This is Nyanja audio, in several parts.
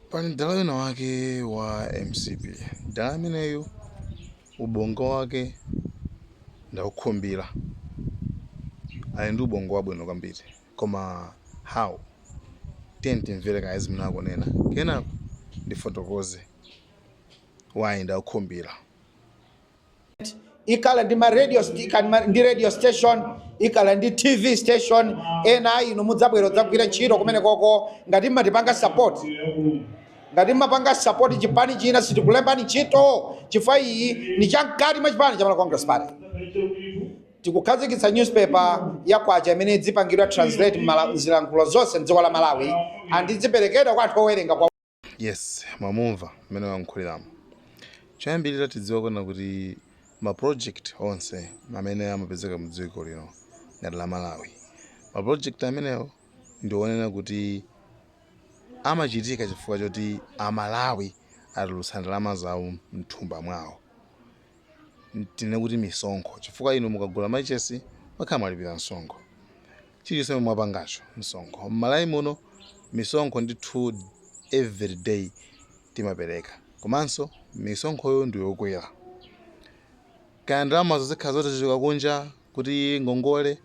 Pali mdala wina wake wa MCP. Mdala ameneyu ubongo wake ndaukhumbira. Ali ndi ubongo wabwino kwambiri. Koma how? Tiyeni timvere kaye zimene akunena. Kenako ndifotokoze why ndaukhumbira. Ikhala ndi ma radio, ikhala ndi radio station, ikhala ndi TV station. Ena inu mudzabwera kudzagwira ntchito kumene koko. Ngati mmatipanga support, ngati mmapanga support chipani china, sitikulembani ntchito, chifukwa iyi ni chamkati mwa chipani cha Malawi Congress Party. Tikukhazikitsa newspaper ya kwacha imene idzipangidwa translate mzilankhulo zonse mdziko la Malawi and idziperekedwa kwa anthu owerenga kwa Yes, mwamumva mmene wayankhuliramo. Choyambirira tidziwe kuona kuti ma project onse amene amapezeka mdziko lino ngati la Malawi, ma project amenewo ndi onena kuti amachitika chifukwa choti Amalawi atulutsa ndalama zawo mthumba mwawo, tinene kuti misonkho, chifukwa inu mukagula machesi makhala mwalipira msonkho, chilichonse mwapangacho msonkho. M'Malawi muno misonkho ndithu every day timapereka, komanso misonkhoyo ndiyokwera. Kaya ndalamazo zikhala zoti zichoka kunja kuti ngongole,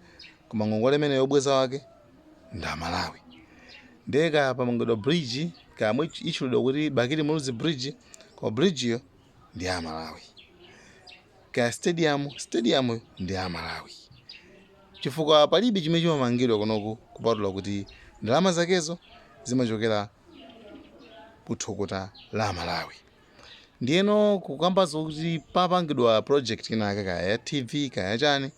koma ngongole imene yobweza wake ndi Amalawi. Ndiye kaya pamangidwa bridge, kaya itchulidwa kuti Bakili Muluzi Bridge, koma bridge yo ndi ya Amalawi. Kaya stadium, stadium ndi ya Amalawi, chifukwa palibe chimene chimamangidwa kunoku kupatula kuti ndalama zakezo zimachokera kuthukuta la Amalawi. Ndiyeno kukamba zokuti papangidwa project inake, kaya ya TV kaya chani,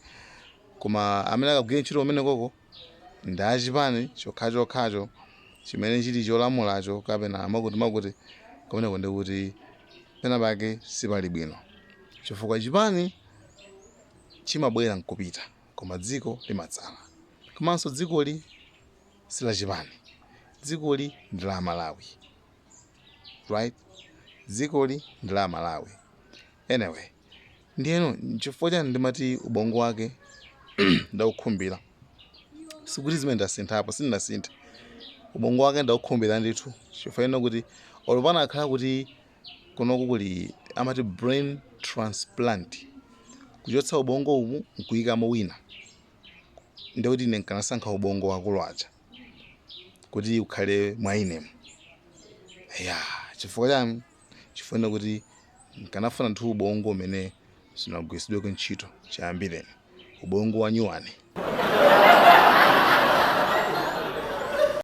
koma amene akagwira ntchito kumene koko ndi achipani chokhachokhacho chimene chili cholamulacho kapena makuti makuti, kumeneko ndikuti pena pake sipali bwino, chifukwa chipani chimabwera nkupita koma dziko limatsala. Komanso dzikoli si la chipani, dzikoli ndi la Malawi, right? Dzikoli ndi la Malawi. Anyway, ndiyeno nchifukwa chani ndimati ubongo wake ndaukhumbira? Sikuti zimene ndasinthapo, sindinasinthe. Ubongo wake ndaukhumbira ndithu chifukwa ino kuti olo panakhala kuti kunoku kuli amati brain transplant, kuchotsa ubongo umu nkuyikamo wina, ndikuti ine nkanasankha ubongo wakulu aja kuti ukhale mwa inemu ya. Chifukwa chani? Chifukwa kuti nkanafuna nthu ubongo umene sunagwiritsidweko ntchito chiyambireni, ubongo wa nyuwani.